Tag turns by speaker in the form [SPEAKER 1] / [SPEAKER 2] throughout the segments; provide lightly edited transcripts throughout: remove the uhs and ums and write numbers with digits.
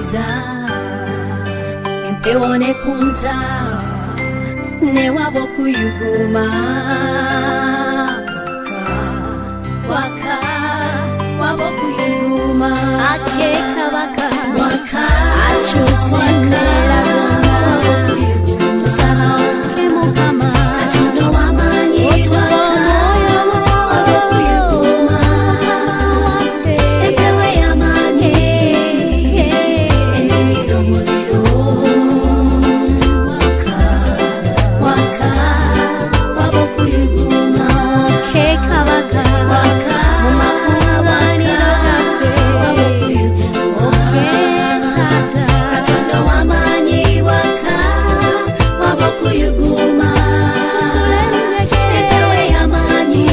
[SPEAKER 1] Okuzikiza empewo nekunta newaba okuyuguma waka waka waba okuyuguma ake kabaka waka akyusa embeera zonna waba okuyuguma tusaba oke Mukama Katonda w'amaanyi waka waba okuyuguma empewo ey'amaanyi ennimi z'omuliro waka waka waba okuyuguma ke kabaka waka mu makuŋŋaaniro gaffe waba okuyuguma oke taata Katonda w'amaanyi waka waba okuyuguma empewo ey'amaanyi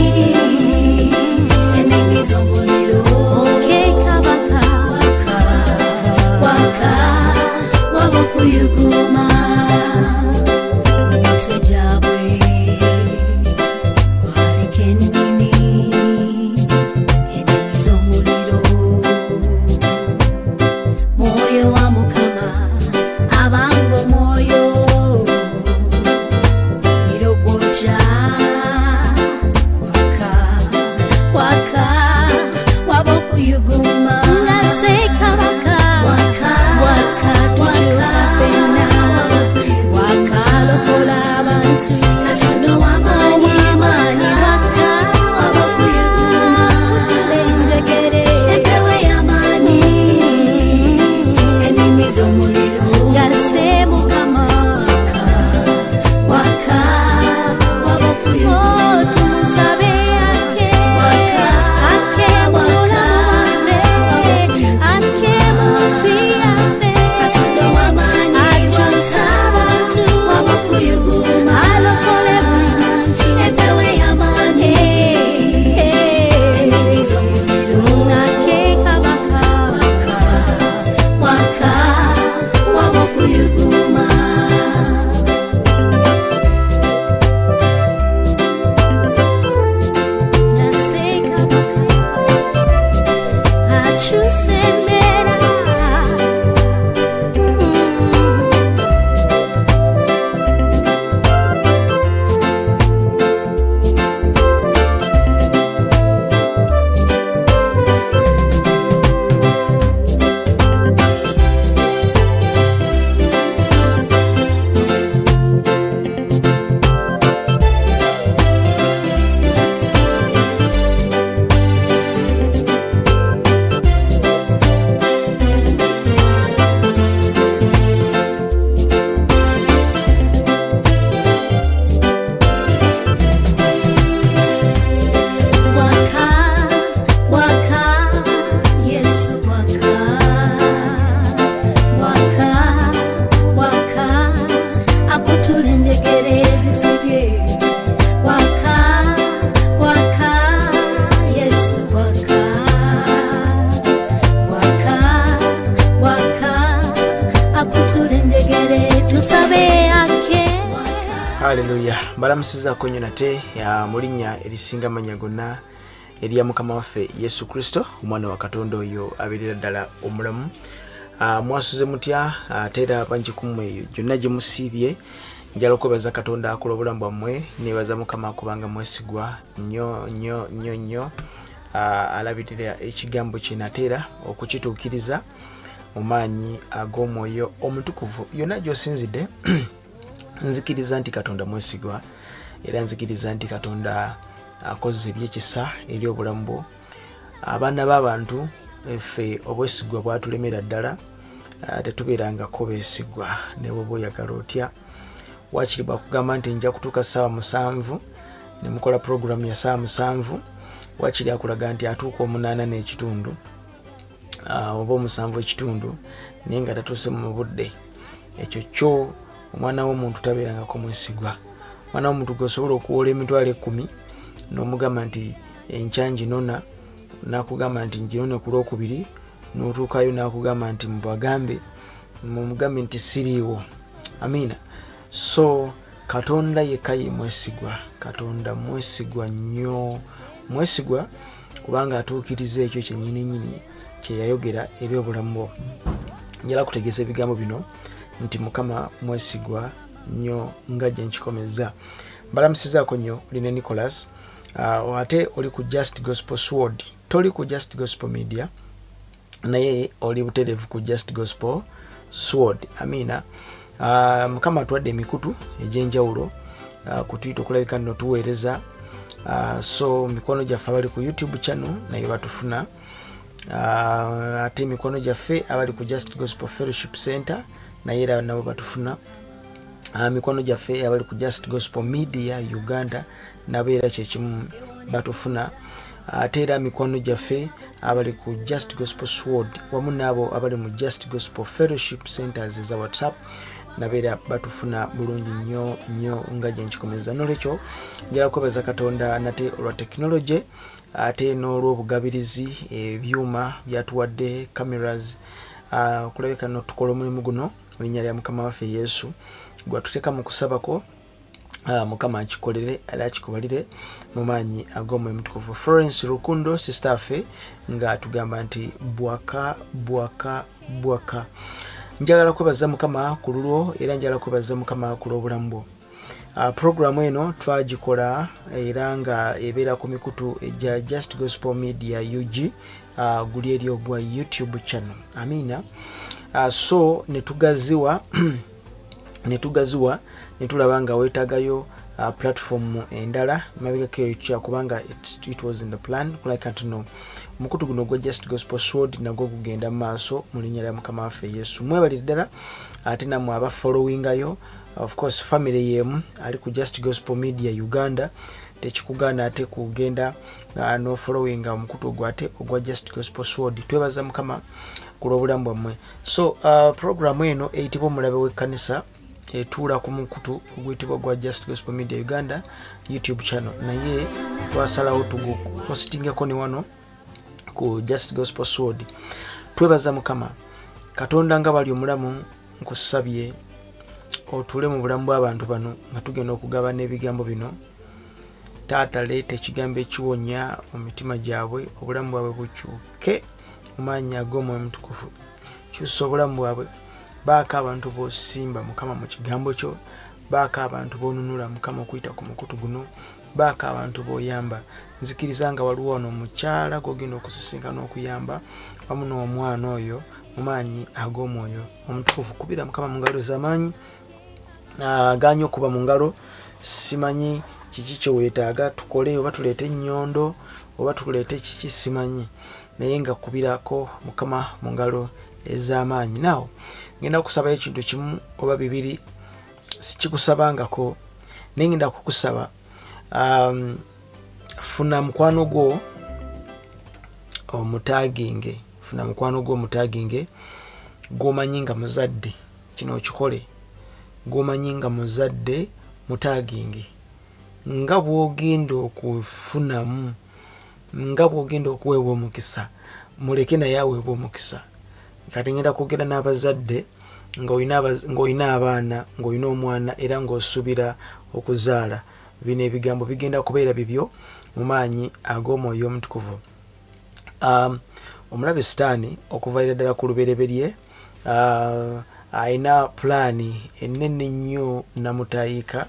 [SPEAKER 1] ennimi z'omuliro oke kabaka waka waka waba okuyuguma ku mitwe gyabwe kwaliko ennimi ennimi z'omuliro mwoyo wa Mukama abanga omwoyo muliro gwokya waka waka waba okuyuguma nga Ssekabaka waka waka tukyuka ffenna waka alokola abantu Katonda w'amaanyi maanyi waka waba okuyuguma kutula enjegere empewo ey'amaanyi ennimi z'omuliro nga Ssemukama waka waka waba okuyuguma tumusabe ake waka ake mu bulamu bwaffe ake mu nsi yaffe Katonda w'amaanyi akyusa abantu waba okuyuguma alokole buli muntu empewo ey'amaanyi ennimi z'omuliro ake kabaka waka waka waba okuyuguma. Akyusa embeera. Waka waka Yesu waka waka waka akutula enjegere ezisibye waka waka Yesu waka waka waka akutula enjegere tusabe ake.
[SPEAKER 2] Haleluya, mbalamusizaako nnyo nate mu linnya erisinga amannya gonna erya Mukama waffe Yesu Kristo, omwana wa Katonda oyo abeerera ddala omulamu. Mwasuze mutya? Ate era bangi ku mmwe eyo gyonna gye musiibye, njagala okwebaza Katonda akola obulamu bwammwe. Neebaza Mukama kubanga mwesigwa nnyo nnyo nnyo nnyo. Alabirira ekigambo kye nate era okukituukiriza mu maanyi ag'omwoyo omutukuvu. Yonna gy'osinzidde, nzikiriza nti Katonda mwesigwa, era nzikiriza nti Katonda akoze ebyekisa eri obulamu bwo. Abaana b'abantu ffe obwesigwa bwatulemera ddala, tetubeerangako beesigwa ne bw'oba oyagala otya. Waakiri bwakugamba nti nja kutuuka 7:00 ne mukola puroguramu ya 7:00, waakiri akulaga nti atuuka 8:15 oba 7:15, naye nga tatuuse mu budde. Ekyo kyo omwana w'omuntu tabeerangako mwesigwa. Omwana w'omuntu gw'osobola okuwola 10,000 n'omugamba nti enkya nginona, n'akugamba nti nginone ku Lwokubiri, n'otuukayo n'akugamba nti mubagambe, mumugambe nti siriiwo. Amiina. So Katonda yekka ye mwesigwa. Katonda mwesigwa nnyo, mwesigwa kubanga atuukiriza ekyo kyennyini nnyini kye yayogera eri obulamu bwo. Njala kutegeeza ebigambo bino nti Mukama mwesigwa nnyo nga gye nkikomezza. Mbalamusizaako nnyo, oli ne Nicholas, ate oli ku Just Gospel Sword, toli ku Just Gospel Media, naye oli butereevu ku Just Gospel Sword. Amiina. Mukama atuwadde emikutu egy'enjawulo kutuyita okulabika nno tuweereza. So mikono gyaffe abali ku YouTube channel naye batufuna, ate emikono gyaffe abali ku Just Gospel Fellowship Center naye era nabo batufuna, mikono gyaffe abali ku Just Gospel Media Uganda nabo era kyekimu batufuna, ate era mikwano gyaffe abali ku Just Gospel Sword wamu n'abo abali mu Just Gospel Fellowship Centers eza WhatsApp nabo era batufuna bulungi nnyo nnyo nga gye nkikomeza. Nolwekyo njala kwebaza Katonda nate olwa tekinologi, ate n'olw'obugabirizi, ebyuma byatuwadde, cameras, okulabika no tukola omulimu guno mu linnya lya Mukama waffe Yesu. Gwatuteeka mu kusabako, Mukama akikolere era akikubalire mu maanyi ag'Omwoyo Mutukuvu. Florence Rukundo, sister affe, nga tugamba nti bwaka bwaka bwaka. Njagala kwebaza Mukama ku lulwo, era njagala kwebaza Mukama ku lw'obulamu bwo. Programu eno twagikola era nga ebeera ku mikutu egya Just Gospel Media UG, guli eri ogwa YouTube channel. Amiina. So netugaziwa netugaziwa netulaba nga weetagayo platform endala mabegako eyo kyakubanga it was in the plan kulabika nti no omukutu guno ogwa Just Gospel Sword nagwo gugenda mu maaso mu linnya lya Mukama waffe Yesu. Mwebalire ddala, ate nammwe aba followingayo. Of course family yemu, ali ku Just Gospel Media Uganda tekikugaana ate kugenda nofollowinga omukutu ogwo ate ogwa Just Gospel Sword. Twebaza Mukama ku lw'obulamu bwammwe. So programu eno eyitibwa Omulabe w'Ekkanisa etuula ku mukutu oguyitibwa gwa Just Gospel Media Uganda YouTube channel, naye twasalawo tuguhostingeko ne wano ku Just Gospel Sword. Twebaza Mukama Katonda nga bali omulamu. Nkusabye otuule mu bulamu bw'abantu bano nga tugenda okugabana ebigambo bino. Taata, leeta ekigambo ekiwonya mu mitima gyabwe, obulamu bwabwe bukyuke mu maanyi ag'Omwoyo Mutukuvu. Kyusa obulamu bwabwe. Baako abantu b'osimba, Mukama, mu kigambo kyo. Baako abantu b'onunula, Mukama, okuyita ku mukutu guno. Baako abantu b'oyamba. Nzikiriza nga waliwo wano omukyala gw'ogenda okusisinkana okuyamba wamu n'omwana oyo mu maanyi ag'Omwoyo Omutukuvu. Kubira Mukama mu ngalo z'amaanyi ganya okuba mu ngalo. Simanyi kiki kyeweetaaga tukole, oba tuleete ennyondo oba tuleete kiki, simanyi, naye nga kubirako Mukama mu ngalo ez'amaanyi. Naawo ngenda kukusabayo ekintu kimu oba bibiri, sikikusabangako, naye ngenda kukusaba, funa mukwano gwo omutaginge, funa mukwano gwo omutaginge gwomanyi nga muzadde. Kino okikole, gwomanyi nga muzadde mutaginge. Nga bwogenda okufunamu, nga bwogenda okuweebwa omukisa, muleke naye aweebwa omukisa. Kati ngenda kwogera n'abazadde. Ng'olina abaana, ng'olina omwana era ng'osuubira okuzaala, bino ebigambo bigenda kubeera bibyo mu maanyi ag'Omwoyo Omutukuvu. Omulabe Sitaani okuvaira ddala ku lubereberye alina pulaani ennene nnyo namutayiika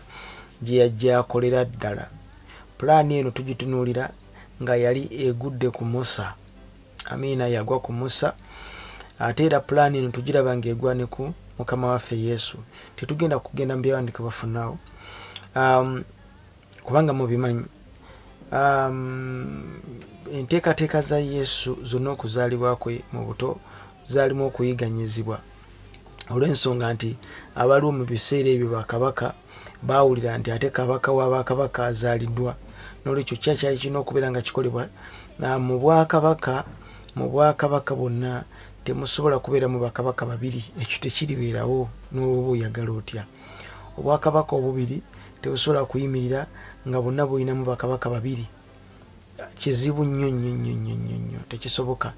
[SPEAKER 2] gye yajja akolera ddala. Pulaani eno tugitunuulira nga yali egudde ku Musa. Amiina. Yagwa ku Musa, ate era pulaani eno tugiraba ng'egwa ne ku Mukama waffe Yesu. Tetugenda kugenda mu byawandiikibwa bafunaawo, kubanga mubimanyi. Enteekateeka za Yesu zonna okuzaalibwa kwe mu buto zaalimu okuyiganyizibwa, olw'ensonga nti abaliwo mu biseera ebyo bakabaka baawulira nti ate kabaka w'abakabaka azaaliddwa. N'olwekyo kyakyali kirina okubeera nga kikolebwa mu bwakabaka. Mu bwakabaka bwonna temusobola kubeeramu bakabaka babiri, ekyo tekiribeerawo n'oba oyagala otya. Obwakabaka obubiri tebusobola kuyimirira nga bwonna bulinamu bakabaka babiri, kizibu nnyo nnyo nnyo nnyo nnyo nnyo, tekisoboka.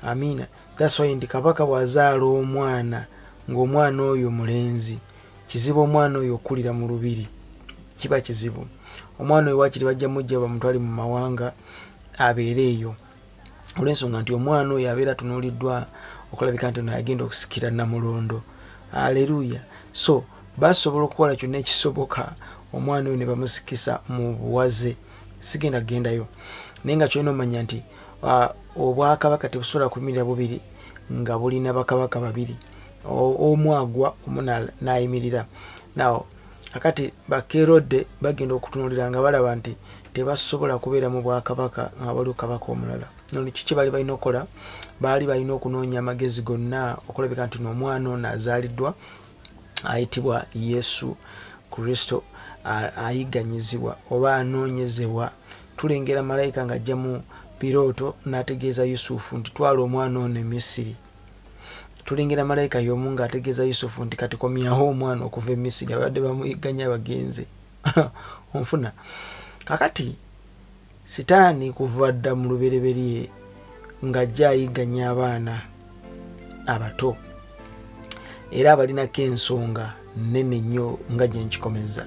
[SPEAKER 2] Amiina. That's why nti kabaka bw'azaala omwana ng'omwana oyo mulenzi, kizibu omwana oyo okulira mu lubiri, kiba kizibu. Omwana oyo wakiri bajja mujja bamutwale mu mawanga abeere eyo, olw'ensonga nti omwana oyo abeera atunuuliddwa Okulabika nti ono agenda okusikira Namulondo. Aleluya. So basobola okukola kyonna ekisoboka omwana oyo ne bamusikisa mu buwaze. Sigenda kugendayo, naye nga kyolina omanya nti obwakabaka tebusobola kuyimirira bubiri nga bulina bakabaka babiri, omu agwa omu n'ayimirira. Now akati bakerode bagenda okutunulira nga balaba nti tebasobola kubeera mu bwakabaka nga waliwo kabaka omulala. Kiki bali balina okukola? Baali balina okunoonya amagezi gonna okulabika nti n'omwana ono azaaliddwa ayitibwa Yesu Kristo ayigganyizibwa oba anoonyezebwa. Tulengera malayika ng'ajja mu birooto n'ategeeza Yusufu nti twala omwana ono e Misiri. Tulengera malayika y'omu ng'ategeeza Yusufu nti kati komyawo omwana okuva e Misiri, abadde bamuyigganya bagenze. Onfuna? Kakati Sitaani kuva dda mu lubereberye ng'ajja ayigganya abaana abato, era abalinako ensonga nnene nnyo nga gye nkikomeza,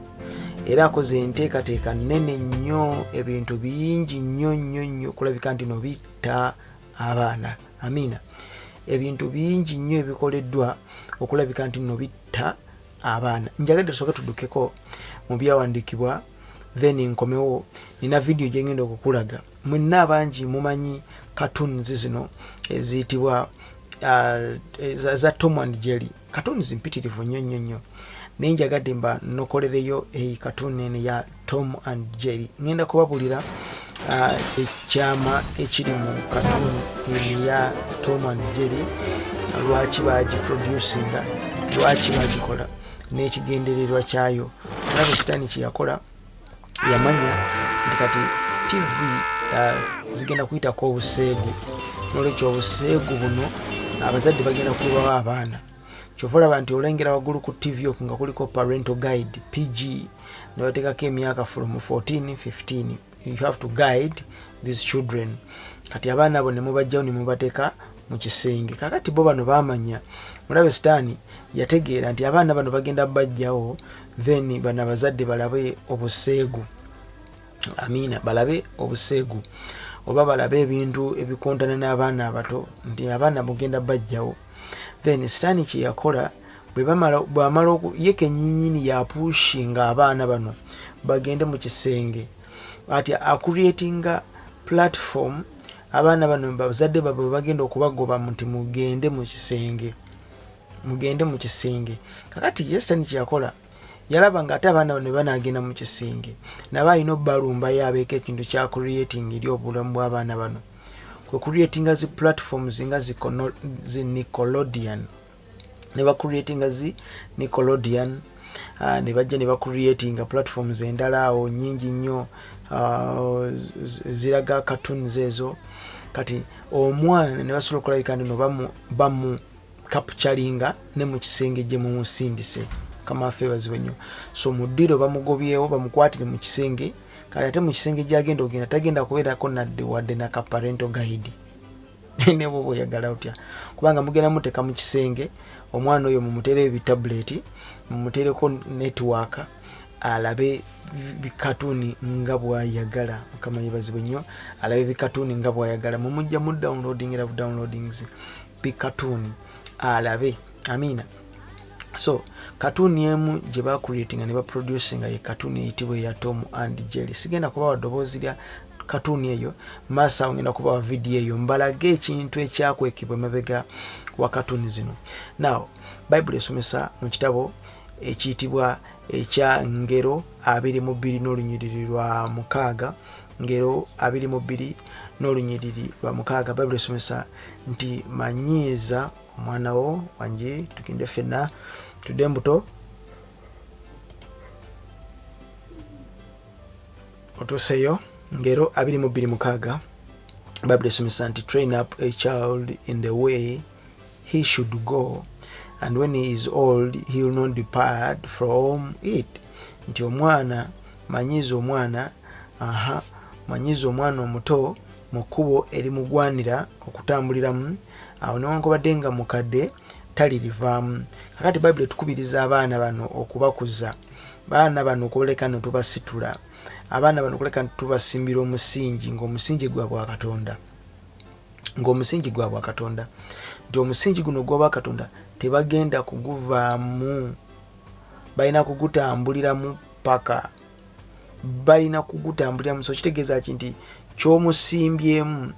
[SPEAKER 2] era akoze enteekateeka nnene nnyo, ebintu bingi nnyo nnyo nnyo okulabika nti no bitta abaana. Amiina. Ebintu bingi nnyo ebikoleddwa okulabika nti no bitta abaana. Njagadde tusooke tuddukeko mu byawandiikibwa, then nkomewo nina vidiyo gye ngenda okukulaga. Mwenna abangi mumanyi cartoons zino eziyitibwa za Tom and Jerry. Cartoons mpitirivu nnyo nnyo nnyo, naye njagadde mba nokolereyo eyi cartoon eno ya Tom and Jerry. Ngenda kubabulira ekyama ekiri mu cartoon eno ya Tom and Jerry, lwaki bagiproducinga, lwaki bagikola n'ekigendererwa kyayo. Olaba sitaani kye yakola, yamanya nti kati TV zigenda kuyitako obuseegu, nolwekyo obuseegu buno abazadde bagenda kubawo abaana. Kyova olaba nti olengera waggulu ku TV okwo nga kuliko parental guide PG, ne bateekako emyaka from 14 15. You have to guide these children. Kati abaana abo ne mubajjawo ne mubateeka mu kisenge. Kakati bo bano bamanya, mulabe sitaani yategeera nti abaana bano bagenda bajjawo, then bano abazadde balabe obuseegu. Amiina. Balabe obuseegu oba balabe ebintu ebikontana n'abaana abato, nti abaana mugenda bajjawo. Then sitaani kye yakola, bwamala ye kenyinyini yapushinga abaana bano bagende mu kisenge, ati acreatinga platform abaana bano bazadde baabwe bagenda okubagoba nti mugende mu kisenge, mugende mu kisenge. Kakati ye sitaani kye yakola, yalaba nga ate abaana bano banagenda mu kisenge, nabo alina obbalumbayo abeeko ekintu kya creating eri obulamu bw'abaana bano, kwe creatinga zi platforms nga zi Nickelodeon. Ne bacreatinga zi Nickelodeon, ne bajja ne bacreatinga platforms endala awo nyingi nnyo, ziraga cartoons ezo. Kati omwana ne basobola okulabika nti no bamu capturinga ne mu kisenge gye mumusindise. Mukama waffe yeebazibwe nnyo. So mu ddiro bamugobyewo, bamukwatire mu kisenge. Kale ate mu kisenge gyagenda ogenda tagenda kubeerako nadde wadde naka parental guide, ne bwoba oyagala otya, kubanga mugenda muteeka mu kisenge omwana oyo, mumuteereyo bitabuleti, mumuteereko network, alabe bikatuni nga bwayagala. Mukama yeebazibwe nnyo. Alabe bikatuni nga bwayagala, mumujja mu downloading era downloadings bikatuni alabe. Amiina. So katuni emu gye bacreatinga ne baproducinga ye katuni eyitibwa eya Tom and Jerry. Sigenda kubawa ddoboozi lya katuni eyo maaso awo, ngenda kubawa vidiyo eyo mbalage ekintu ekyakwekebwa emabega wa katuni zino. Now Bayibuli esomesa mu kitabo ekiyitibwa ekya Ngero 22 n'olunyiriri lwa 6, Ngero 22 n'olunyiriri lwa 6, Bayibuli esomesa nti manyiiza omwana wo. Wangi, tugende ffenna tudde embuto otuuseyo. Ngero 22:6, Bayibuli esomesa nti train up a child in the way he should go, and when he is old he will not depart from it. Nti omwana, manyiiza omwana, aha, manyiiza omwana omuto mu kkubo erimugwanira okutambuliramu, awo newankubadde nga mukadde talirivaamu. Kakati Bayibuli etukubiriza abaana bano okubakuza, baana bano okuleka no tubasitula, abaana bano okuleka ntitubasimbira omusingi, ng'omusingi gwa bwa Katonda. Ng'omusingi gwa bwakatonda, nti omusingi guno ogw'obwakatonda tebagenda kuguvaamu, balina kugutambuliramu paka balina kugutambuliramu. So kitegeeza ki? Nti kyomusimbyemu,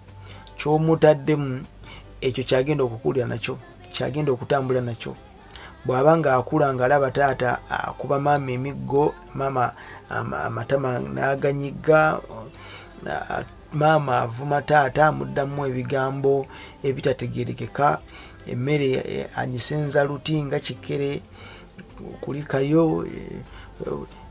[SPEAKER 2] kyomutaddemu, ekyo kyagenda okukulira nakyo, kyagenda okutambula nakyo. Bw'aba nga akula ng'alaba taata akuba maama emiggo, maama amatama n'aganyiga, maama avuma taata, amuddamu ebigambo ebitategerekeka, emmere agisenza luti nga kikere kulikayo,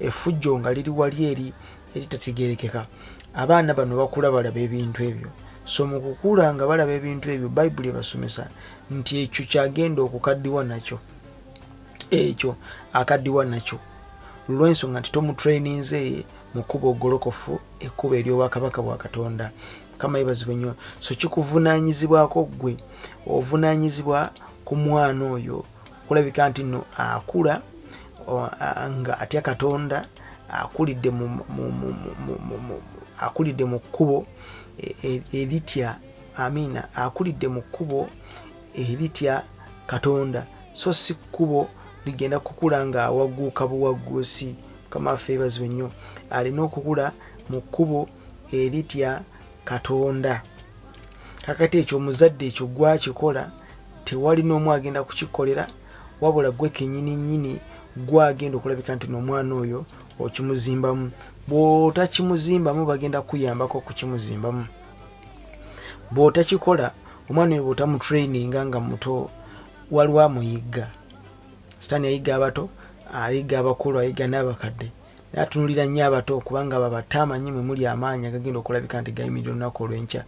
[SPEAKER 2] effujjo nga liri wali eri eritategerekeka, abaana bano bakula balaba ebintu ebyo. So mu kukula nga balaba ebintu ebyo, Bayibuli ebasomesa nti ekyo kyagenda okukaddiwa nakyo, ekyo akaddiwa nakyo, lwensonga nti tomutraininze mu kkubo ogolokofu, ekkubo ery'obwakabaka bwa Katonda. Mukama yebazibwe nnyo. So kikuvunaanyizibwako ggwe, ovunaanyizibwa ku mwana oyo kulabika nti nno akula nga atya Katonda, akulidde akulidde mu kkubo eritya, amiina, akulidde mu kkubo eritya Katonda, so si kkubo ligenda kukula nga awagguuka buwagguusi. Mukama waffe yebazibwe nnyo. Alina okukula mu kkubo eritya Katonda. Kakati ekyo omuzadde ekyo gwakikola, tewali n'omu agenda kukikolera wabula gwe kenyini nnyini, gwagenda okulabika nti n'omwana oyo okimuzimbamu. Bw'otakimuzimbamu, bagenda kukuyambako okukimuzimbamu. Bw'otakikola, omwana oyo bw'otamutraininga nga muto, waliwo amuyigga. Sitaani ayigga abato, ayigga abakulu, ayigga n'abakadde, naye atunulira nnyo abato, kubanga abo abato amanyi mwe muli amaanyi agagenda okulabika nti gayimirira olunaku olw'enkya.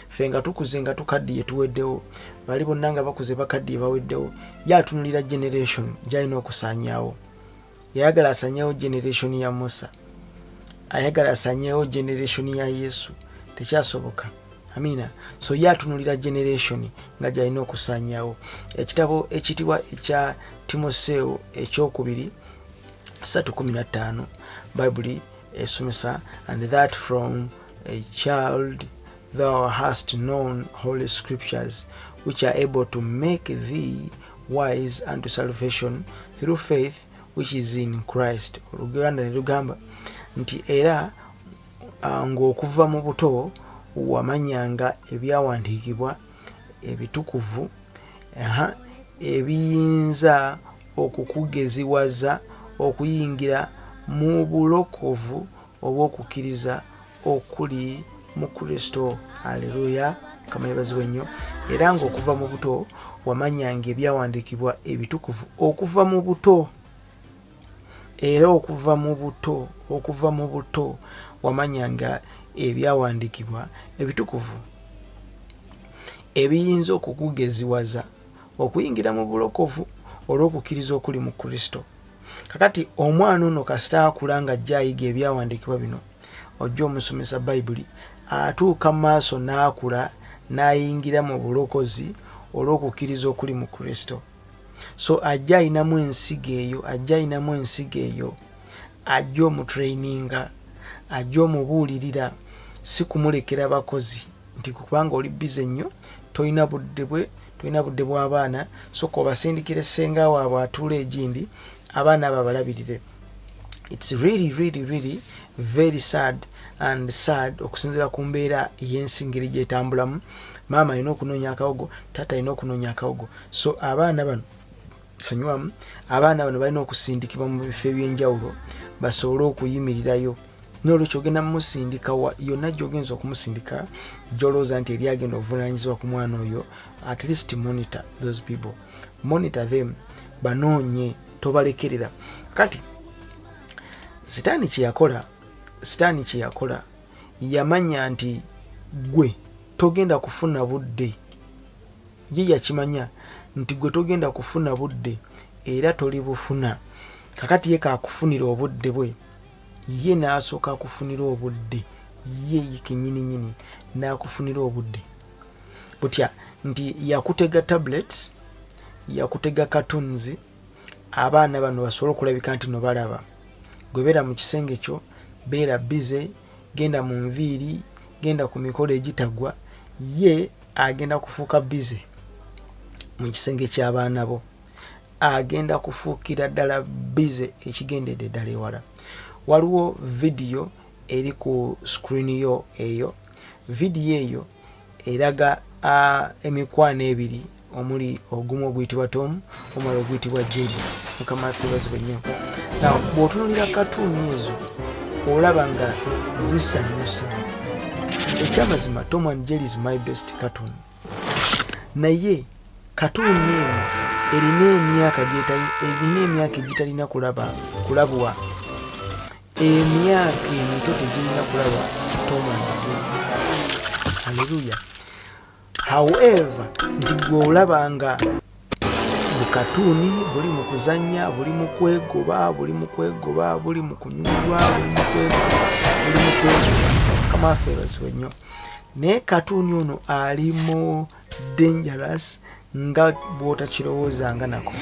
[SPEAKER 2] Ffe nga tukuze, nga tukaddiye, tuweddewo. Bali bonna nga bakuze, bakaddiye, baweddewo. Ye atunulira generation gy'alina okusaanyaawo. Yayagala asanyeewo generation ya Musa, ayagala asanyeewo generation ya Yesu, tekyasoboka. Amiina. So ye atunulira generation nga gy'alina okusaanyaawo. Ekitabo ekiyitibwa ekya Timoseewo ekyokubiri 3:15, Bayibuli esomesa, "And that from a child thou hast known holy scriptures, which are able to make thee wise unto salvation through faith which is in Christ." Oluganda ne lugamba nti era ng'okuva mu buto wamanyanga ebyawandiikibwa ebitukuvu, ebiyinza okukugeziwaza okuyingira mu bulokovu obw'okukkiriza okuli mu Kristo. Aleluya, Mukama yebazibwe nnyo. Era ng'okuva mu buto wamanyanga ebyawandiikibwa ebitukuvu, okuva mu buto, era okuva mu buto, okuva mu buto wamanyanga ebyawandiikibwa ebitukuvu ebiyinza okukugeziwaza okuyingira mu bulokovu olw'okukkiriza okuli mu Kristo. Kakati omwana ono kasita akula nga ajja ayiga ebyawandiikibwa bino, ojja omusomesa Bayibuli, atuuka mu maaso n'akula n'ayingira mu bulokozi olw'okukkiriza okuli mu Kristo. So ajja ayinamu ensigo eyo, ajja ayinamu ensigo eyo, ajja omutraininga, ajja omubuulirira, si kumulekera bakozi nti kubanga oli busy nnyo, tolina budde bwe, tolina budde bw'abaana, soka obasindikire ssenga waabwe atuula egindi, abaana abo abalabirire. It's really, really, really very sad and sad okusinziira ku mbeera ey'ensi ngeri gyetambulamu. Maama alina okunoonya akawogo, taata alina okunoonya akawogo, so abaana bano, sonyiwamu, abaana bano balina okusindikibwa mu bifo ebyenjawulo basobole okuyimirirayo. Nolwekyo ogenda mumusindika wa yonna gyogenza okumusindika, gyolowooza nti eri agenda obuvunanyizibwa ku mwana oyo, at least monitor those people, monitor them, banoonye, tobalekerera. Kati sitaani kyeyakola, sitaani kyeyakola, yamanya nti gwe togenda kufuna budde. Ye yakimanya nti gwe togenda kufuna budde era toli bufuna. Kakati ye kakufunira obudde bwe, ye n'asooka akufunira obudde, ye kenyini nyini n'akufunira obudde butya nti yakutega tablets, yakutega cartoons, abaana bano basobole okulabika nti no balaba. Gwe beera mu kisenge kyo, beera busy, genda mu nviiri, genda ku mikolo egitagwa, ye Agenda kufuuka busy mu kisenge ky'abaana bo, agenda kufuukira ddala busy ekigendedde ddala ewala. Waliwo vidiyo eri ku screen yo eyo. Vidiyo eyo eraga emikwano ebiri, omuli ogumu oguyitibwa Tom, omulala oguyitibwa Jerry. Mukama waffe bazibwe nnyo. Now bw'otunulira katuuni ezo, olaba nga zisanyusa. Ekyamazima, Tom and Jerry is my best cartoon, naye katuuni eno erina emyaka egitalina kulaba kulabwa. Emyaka emito tegirina kulaba Tom and Jerry. Haleluya. However, nti gwe olaba nga bukatuuni buli mu kuzannya, buli mu kwegoba, buli mu kwegoba, buli mu kunyumirwa, buli mu kwegoba, buli mu kwegoba. Mukama waffe ebazibwe nnyo. Naye katuuni ono ali mu dangerous nga bw'otakirowoozanga nako.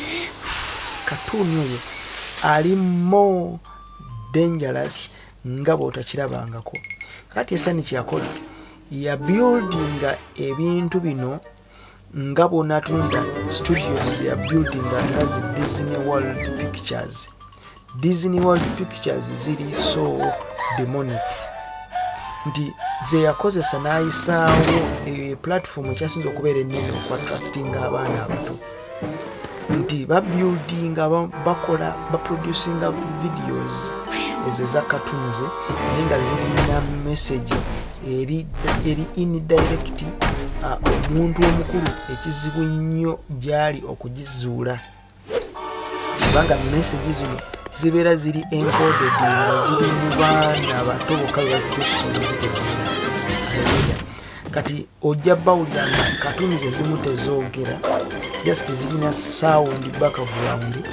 [SPEAKER 2] Katuuni oyo ali more dangerous nga bw'otakirabangako. Kati Sitaani kyeyakola, yabuildinga ebintu bino nga bw'onaatunulira studios, yabuildinga nga zi Disney World Pictures. Disney World Pictures ziri so demonic nti ze yakozesa n'ayisaawo eyo ye platform ekyasinza okubeera ennene okuattractinga abaana abato, nti babuildinga, bakola, baproducinga videos ezo eza cartoons, naye nga zirina message eri indirect, omuntu omukulu ekizibu ennyo gyali okugizuula, kubanga message zino zibeera ziri encoded nga ziri mu baana bato bokka bebajja okusobola zitegeera. Haleluya. Kati ojja bawulira nga katuni ze zimu tezoogera, just zirina sound background,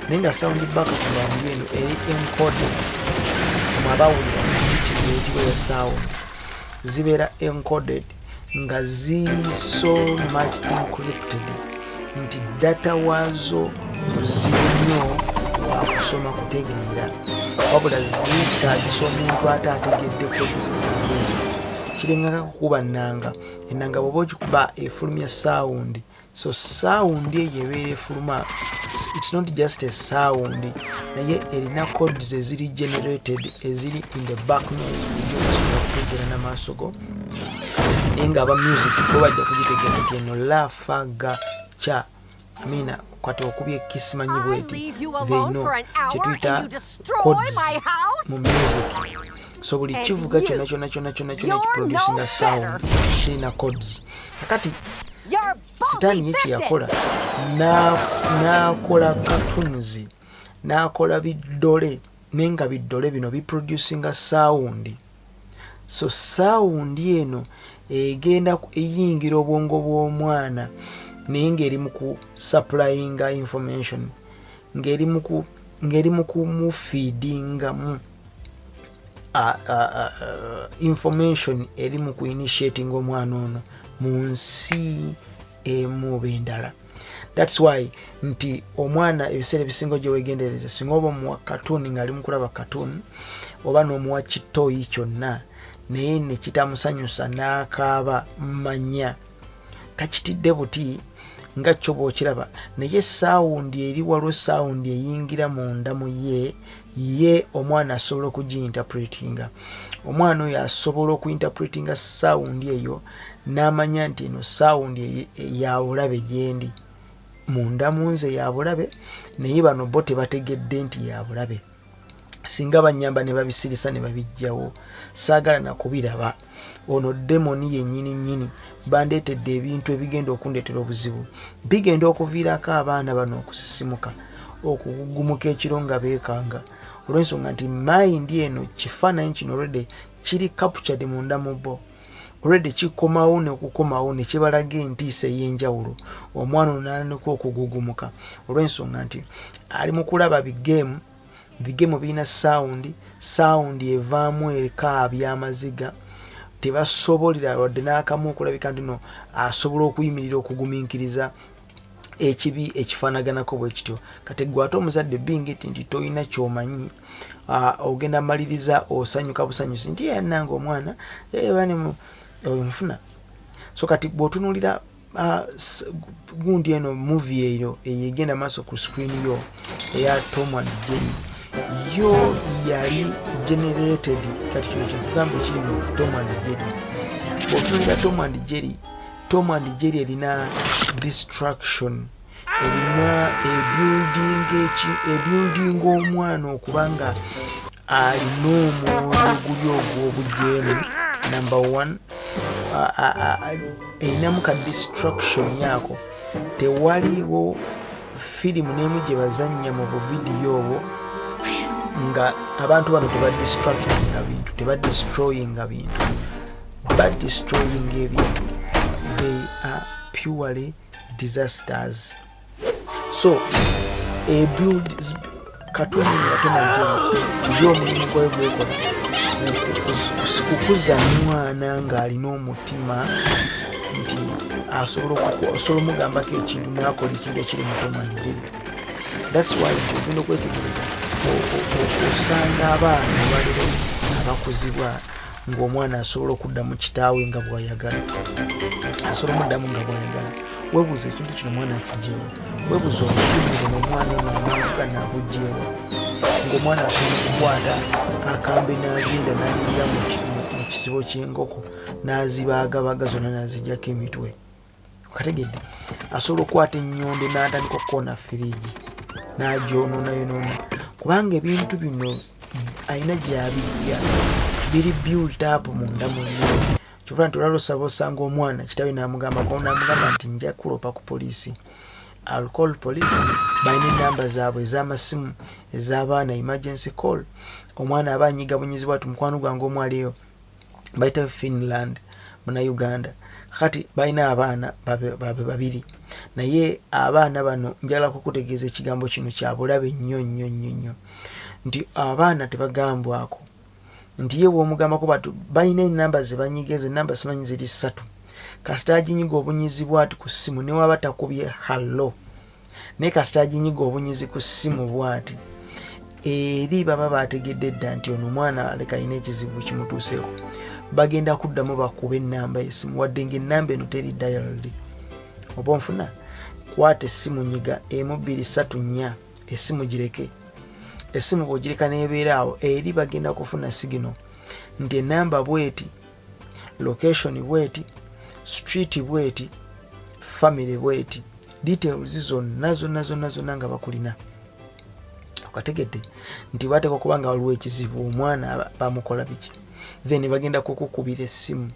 [SPEAKER 2] naye nga sound background eno eri encoded. Mwabawulira kino ya sound zibeera encoded nga ziri so much encrypted nti data waazo muzibu nnyo wakusoma kutegeera, wabula zeetagisa omuntu ate ategedde codes ezo. Kiringanga kukuba nnanga. Ennanga bw'oba ogikuba efulumya sound. So sound eyo ebeera efuluma, it's not just a sound, naye erina codes eziri generated, eziri in the back noise, gyotasobola kutegeera n'amaaso go, naye nga aba music bo bajja kugitegeera nti eno la fa ga kya amina. Kati okubye kisimanyi bweti, they know kyetuyita codes mu music. So buli kivuga kyonna kyonna kyonna kyonna kyonna ekiproducinga sound kirina codes. Kakati Sitaani ye kyeyakola, n'akola cartoons, n'akola biddole, naye nga biddole bino biproducinga sound. So sound eno egenda eyingira obwongo bw'omwana, naye ng'eri mu kusupplyinga information, ng'eri mu kumufeedingamu information eri mu kuinitiating omwana ono mu nsi emu oba endala. That's why nti omwana ebiseera ebisinga gye wegendereza, singa oba omuwa cartoon ng'ali mu kulaba cartoon, oba n'omuwa kitoyi kyonna naye nekitamusanyusa n'akaaba, manya takitidde buti nga kyo bw'okiraba, naye sound eri, waliwo sound eyingira munda mu ye. Ye omwana asobola okugiinterpretinga. Omwana oyo asobola okuinterpretinga sound eyo n'amanya nti eno sound ya bulabe gyendi, munda mu nze ya bulabe, naye bano bo tebategedde nti ya bulabe. Singa banyamba ne babisirisa ne babijjawo, saagala nakubiraba. Ono demoni yennyini nnyini bandeetedde ebintu ebigenda okundeetera obuzibu, bigenda okuviirako abaana bano okusisimuka, okugugumuka ekiro nga beekanga, olw'ensonga nti mind eno, kifaananyi kino already kiri captured munda mu bo. Already kikomawo nekukomawo ne kibalaga entiisa ey'enjawulo. Omwana ono n'atandika okugugumuka olw'ensonga nti ali mu kulaba bigame. Bigame birina sound, sound evaamu ekaabya amaziga. Tebasobolera wadde n'akamu okulabika nti no asobola okuyimirira okugumiikiriza ekibi ekifaanaganako bwe kityo. Kati gwe ate omuzadde bingiti nti tolina kyomanyi, ogenda maliriza osanyuka busanyusi nti yananga omwana nfuna. So kati bw'otunuulira gundi eno, movie eyo eyegenda maaso ku screen yo eya Tom and Jerry, yo yali generated. Kati kino kyekugamba ekiri mu Tom and Jerry. Bw'otunuulira Tom and Jerry, Tom and Jerry erina destruction, erina ebuilding omwana okuba nga alina omwoyo guli ogw'obujeemu. Number one, erinamu ka destruction ako. Tewaliwo firimu n'emu gye bazannya mu buvidiyo obwo nga abantu bano tebadistractinga bintu, tebadestroyinga bintu. Badestroyinga ebintu, they are purely disasters. So ebuild cartoon ya Tom and Jerry yo, omulimu gwayo gwekola kukuza mwana ng'alina omutima nti asobola omugambako ekintu n'akola ekintu ekiri mu Tom and Jerry. That's why nti ogenda okwetegereza, osanga abaana abalero abakuzibwa ng'omwana asobola okuddamu kitaawe nga bw'ayagala, asobola omuddamu nga bw'ayagala. Weebuuza ekintu kino omwana akigyewa. Weebuuza obusungu buno omwana ono amangu gano abugyewa, ng'omwana asobola okukwata akambe n'agenda n'ayingira mu kisibo ky'enkoko n'azibaagabaga zonna n'aziggyako emitwe. Okategedde? Asobola okukwata ennyondo n'atandika okukoona firiji n'agyonoona kubanga ebintu bino alina gy'abijja, biri built up munda mu ye. Kyova nti olwala osaba osanga omwana kitawe n'amugambako, n'amugamba nti nja kulopa ku poliisi, I'll call police. Balina enamba zaabwe ez'amasimu ez'abaana, emergency call. Omwana aba anyiga bunyizibwa ti mukwano gwange omu aliyo bayitayo Finland, Munauganda. Kati balina abaana babe babiri, naye abaana bano njagala kukutegeeza ekigambo kino kya bulabe nnyo nnyo nnyo nnyo, nti abaana tebagambwako nti ye bwomugambako batu balina enamba zebanyiga. Ezo enamba simanyi ziri ssatu. Kasita aginyiga obunyizi bwati ku ssimu, newaba takubye hallo, naye kasita aginyiga obunyizi ku ssimu bwati, eri baba bategedde dda nti ono omwana aleka alina ekizibu kimutuuseeko. Bagenda kuddamu bakuba enamba esimu, wadde nga enamba eno teri dialed. Oba onfuna, kwata essimu, nyiga emu, bbiri, ssatu, nnya, essimu gireke. Essimu bw'ogireka n'ebeera awo, eri bagenda kufuna signal nti enamba bweti, location bweti, street bweti, family bweti, details zonna zonna zonna zonna nga bakulina. Okategedde nti bateeka okuba nga waliwo ekizibu, omwana bamukola biki? Then bagenda kukukubira essimu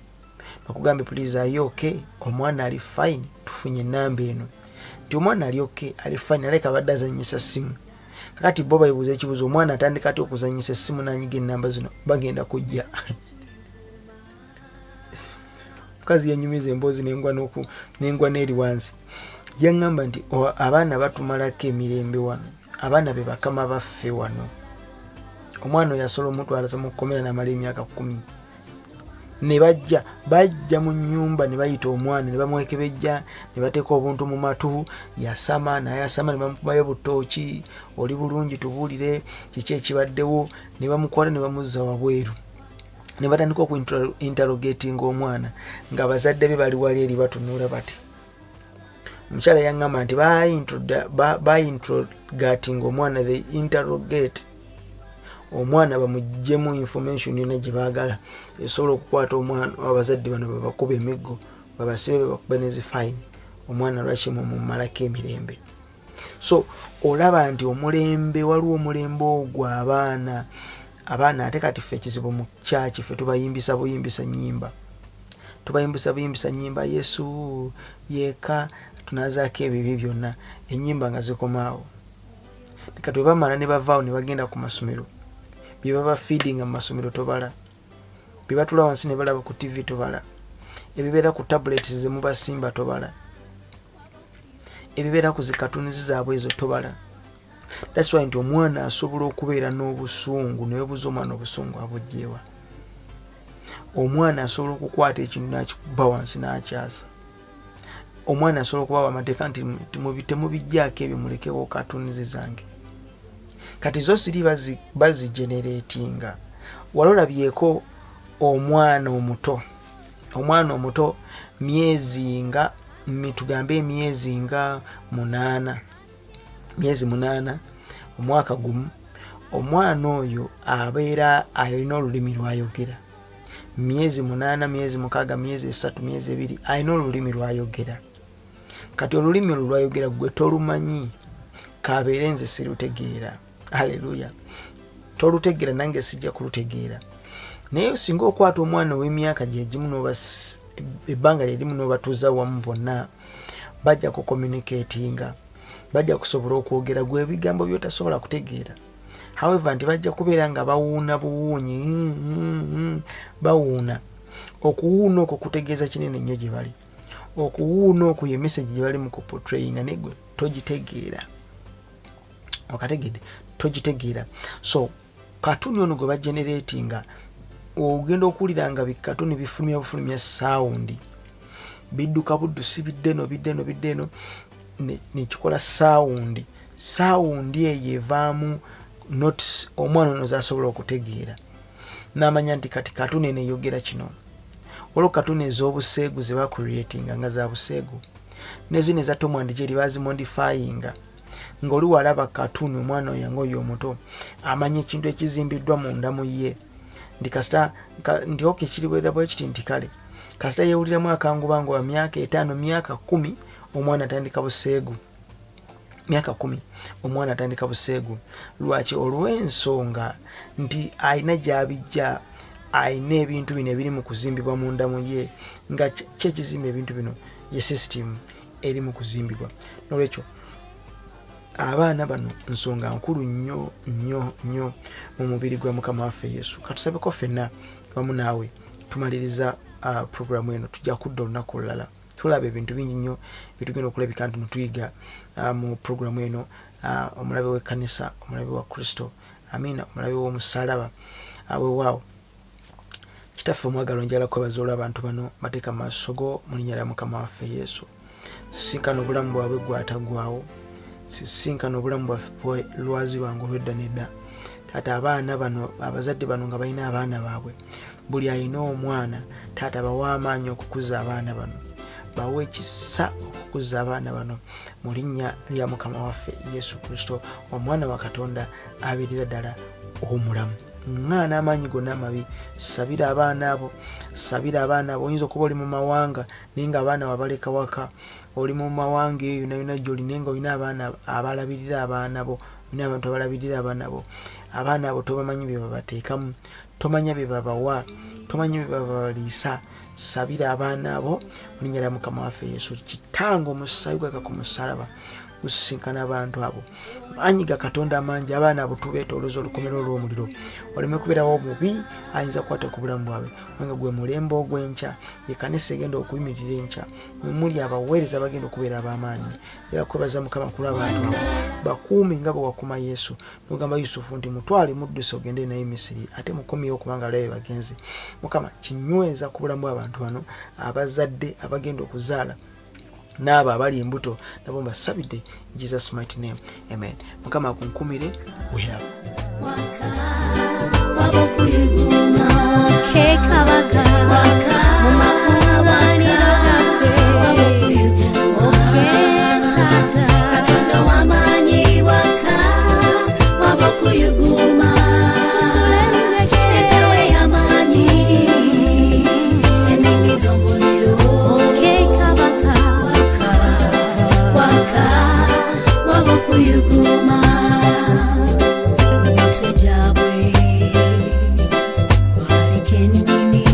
[SPEAKER 2] bakugambe, "Please, are you okay? Omwana ali fine? Tufunye enamba eno nti omwana ali okay, ali fine, aleka abadde azanyisa ssimu." Kakati bo bayibuuza ekibuuzo, omwana atandika atya okuzanyisa essimu nanyiga enamba zino? Bagenda kujja. Omukazi yanyumiza emboozi nengwa n'eri wansi. Yaŋŋamba nti abaana batumalako emirembe wano, abaana be bakama baffe wano. Omwana oyo asobola omutwalaza mu kkomera namala emyaka 10, ne bajja, bajja mu nyumba ne bayita omwana ne bamwekebejja ne bateeka obuntu mu matu, yasama nayasama, ne bamukubayo butooki, "Oli bulungi? Tubuulire kiki ekibaddewo." Ne bamukwata ne bamuzza wabweru ne batandika okuinterrogatinga omwana nga bazadde be bali wali eri batunula bati. Omukyala yaŋŋamba nti bainterrogatinga omwana, they interrogate omwana bamugjemu information yonna gye baagala esobola okukwata omwana. Abazadde bano babakuba emiggo, babasibe, babakuba nezifine. Omwana lwaki mumumalako emirembe? So olaba nti omulembe, waliwo omulembe ogwo abaana, abaana ate kati ffe ekizibu mu kyaki, ffe tubayimbisa buyimbisa nyimba, tubayimbisa buyimbisa nyimba, "Yesu yeka tunazaako ebibi byonna," enyimba nga zikomaawo. Kati bwe bamala ne bavaawo ne bagenda ku masomero, bye baba feedinga mu masomero tobala, bye batula wansi ne balaba ku TV tobala, ebibeera ku tablets ze mubasimba tobala, ebibeera ku zikatuni zaabwe ezo tobala. That's why nti omwana asobola okubeera n'obusungu. Newebuuza, omwana obusungu abugyewa? Omwana asobola okukwata ekintu nakikuba wansi n'akyasa. Omwana asobola okubawa amateeka nti temubijjaako ebyo, mulekewo cartoons zange. Kati zo siri bazigeneratinga. Wali olabyeko omwana omuto Omwana omuto myezi nga tugambe emyezi nga 8, myezi 8, omwaka gumu, omwana oyo abeera alina olulimi lwayogera. Myezi 8, myezi 6, myezi 3, myezi 2, alina olulimi lwayogera. Kati olulimi olwo lwayogera gwe tolumanyi, kabeere nze sirutegeera. Haleluya. Tolutegeera, nange sijja kulutegeera. Naye singa okwata omwana ow'emyaka gyegimu ebbanga lyerimu n'obatuuza wamu bonna, bajja kucommunicatinga, bajja kusobola okwogera gwe ebigambo by'otasobola kutegeera. However, nti bajja kubeera nga bawuuna buwuunyi, bawuuna. Okuwuuna okwo kutegeeza kinene nnyo gye bali. Okuwuuna okwo ye message gye bali mu kuportrayinga, naye gwe togitegeera. Okategedde? Togitegeera. So katuni ono gwe bageneratinga, ogenda okuwulira nga bikatuni bifulumya bufulumya sound, bidduka buddusi, bidde eno, bidde eno, bidde eno, nekikola sound. Sound eyo evaamu notes omwana ono zasobola okutegeera, n'amanya nti kati katuni eno eyogera kino. Waliwo katuni ez'obuseegu ze bacreatinga nga za buseegu, nezino eza Tom and Jerry bazimodifyinga, ng'oli walaba katuni omwana oyo nga oyo omuto amanya ekintu ekizimbiddwa munda mu ye, nti kasita nti okay, kiriwera bwe kiti, nti kale kasita yeewuliramu akanguba nga myaka 5, myaka 10, omwana atandika buseegu. Myaka 10 omwana atandika buseegu. Lwaki? Olw'ensonga nti alina gy'abijja, alina ebintu bino ebiri mu kuzimbibwa munda mu ye, nga kyekizimba ebintu bino ye system eri mu kuzimbibwa. Nolwekyo abaana bano nsonga nkulu nnyo nnyo nnyo mu mubiri gwa Mukama waffe Yesu. Katusabeko ffenna wamu naawe, tumaliriza programu eno. Tujja kudda olunaku olulala, tulaba ebintu bingi nnyo byetugenda okulabika nti tuyiga mu programu eno. Omulabe w'ekkanisa, omulabe wa Kristo, amiina, omulabe w'omusalaba. Weewaawo Kitaffe omwagalwa, njagala kwebaza olw'abantu bano, bateeka mu maaso go mu linnya lya Mukama waffe Yesu. Sisinkana obulamu bwabwe gwataggwawo, sisinkana obulamu bwaffe lwazi lwange olw'edda nedda. Taata, abaana bano, abazadde bano nga balina abaana baabwe, buli alina omwana, taata, bawa amaanyi okukuza abaana bano, bawe ekisa okukuza abaana bano mu linnya lya Mukama waffe Yesu Kristo, omwana wa Katonda abeerera ddala omulamu. Ŋŋaana amaanyi gonna amabi. Sabira abaana abo, sabira abaana abo. Oyinza okuba oli mu mawanga naye nga abaana wabaleka waka, oli mu mawanga eyo yona yona gyoli, naye nga olina abaana abalabirira abaana bo, olina abantu abalabirira abaana bo. Abaana abo tobamanyi bye babateekamu, tomanya bye babawa, tomanyi bye babaliisa. Sabira abaana abo mu linnya lya Mukama waffe Yesu. Kitange, omusaayi gwaka ku musalaba gusisinkana abantu abo. Maanyi ga Katonda amangi, abaana abo tubeetooloza olukomero olw'omuliro, waleme kubeerawo omubi ayinza kukwata ku bulamu bwabwe, kubanga gwe mulembe ogw'enkya, ye kanisa egenda okuyimirira enkya, mwe muli abaweereza bagenda okubeera ab'amaanyi. Era kwebaza Mukama ku lw'abantu abo, bakuume nga bwe wakuma Yesu, nogamba Yusufu nti mutwale mudduse ogende naye Misiri, ate mukomyewo kubanga alabe bagenze. Mukama, kinyweza ku bulamu bw'abantu bano, abazadde abagenda okuzaala n'abo abali embuto nabo mbasabidde. Jesus mighty name, amen. Mukama akunkumire, weraba.
[SPEAKER 1] Wabokuyuguma ke kabaka mu makuŋŋaaniro gaffe, oke taata Katonda w'amaanyi, waka wabokuyuguma, empewo ey'amaanyi, ennimi z'omuliro, oke kabaka waka waka wabokuyuguma. Ku mitwe gyabwe kwaliko ennimi.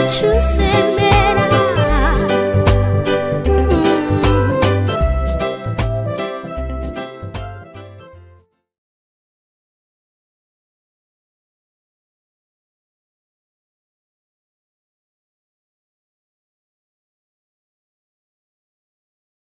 [SPEAKER 1] Akyusa.